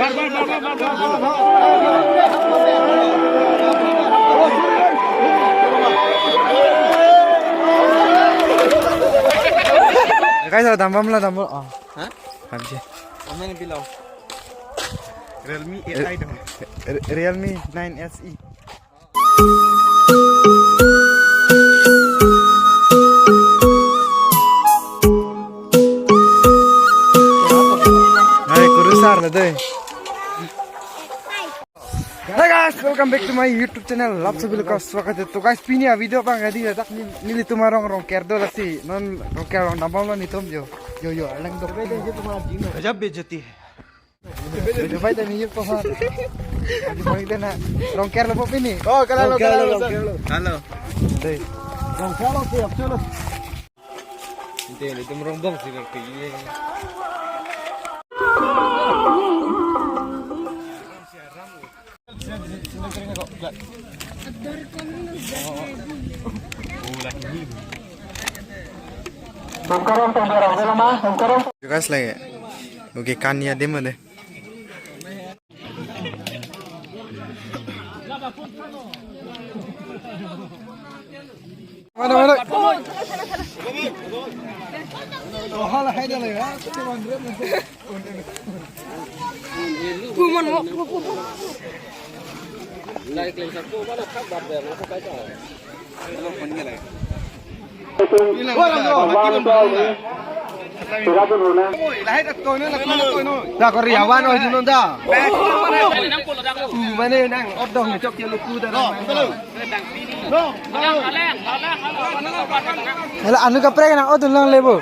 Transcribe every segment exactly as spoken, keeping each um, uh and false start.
Guys, oh, dambom lo, dambom. Oh. Hah? PUBG. Amen bilang. Realme Re-, A I dong. Re-, Realme nine S E. Hai, kurusar na dei. Hi guys, welcome back to my YouTube channel. Lap sabi luka swagat. To guys, pini a video abang adi dak ni, nelitum arong Rongker do lasi. Non Rongker arong dambom lo nelitum jo. Yo, yo, alang dok. Gajab bejati hai. Yo, yo, bai tani yo po ha. Adi bai tana. Rongker lo po pini. Oh, kalau lo, kalau lo. Halo. Dei. Rongker lo siap, chalo. Ente, nelitum rongbong si nang kiri. Guys, lagi. Okay, kan ya demo deh. Mana, mana? Da ko riawan oi dunnon da. Mane nang odong chok ya luku da. Hala anu kaprek nang odun lang lebo.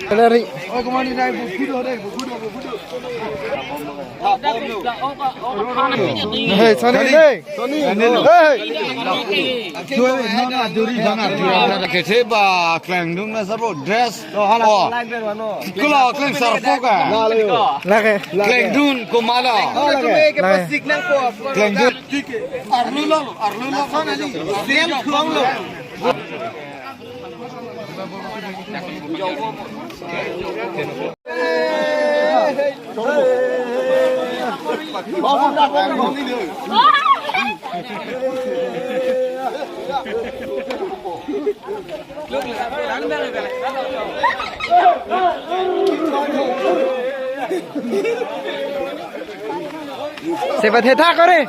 Hala ri. Hey, Sony, hey. Sony. Hey. Ketheba klengdun na sabo dress. Oh. Kula kleng sarpo ka. Lake. Klengdun kumala. Lake. Klengdun. Arlo lo, arlo lo. Sebat heta kore.